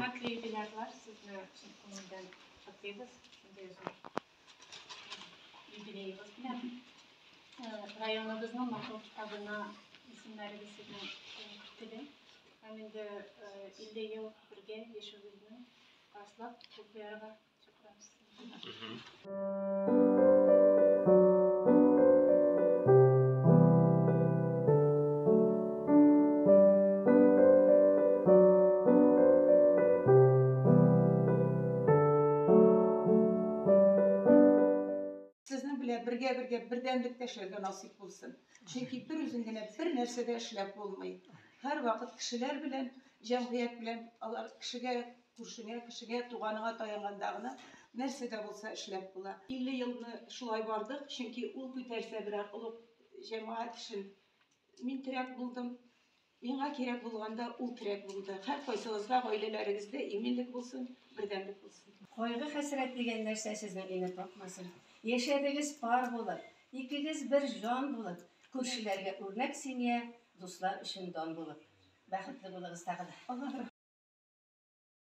Хөрмәтле юбилярлар, сезне чын күңелдән котлыйбыз. Шундый зур юбилеегыз белән. Районыбызның матур китабына исемнәрегез сезнең кертелде. Һәм инде 50 ел бергә яшәвебезне раслап, кул куярга чакырабыз сезне. Сезнең белән бергә-бергә бердәмлектә эшләргә насыйп булсын. Чөнки бер үзең генә бер нәрсә дә эшләп булмый. Һәрвакыт кешеләр белән, җәмгыять белән, алар кешегә, күршеңә, кешегә, туганыңа таянганда гына нәрсә дә булса эшләп була. 50 елны шулай бардык, чөнки ул күтәрсә берәр олуг җәмәгать эшен мин терәк булдым. Миңа кирәк булганда ул терәк булды. Һәркайсыгызга гаиләләрегездә иминлек булсын, бердәмлек булсын. Кайгы-хәсрәт дигән нәрсә сезнең өйне тапмасын. Яшәдегез пар булып, икегез бер җан булып, күршеләргә үрнәк семья, дуслар өчен дан булып. Бәхетле булыгыз тагы да.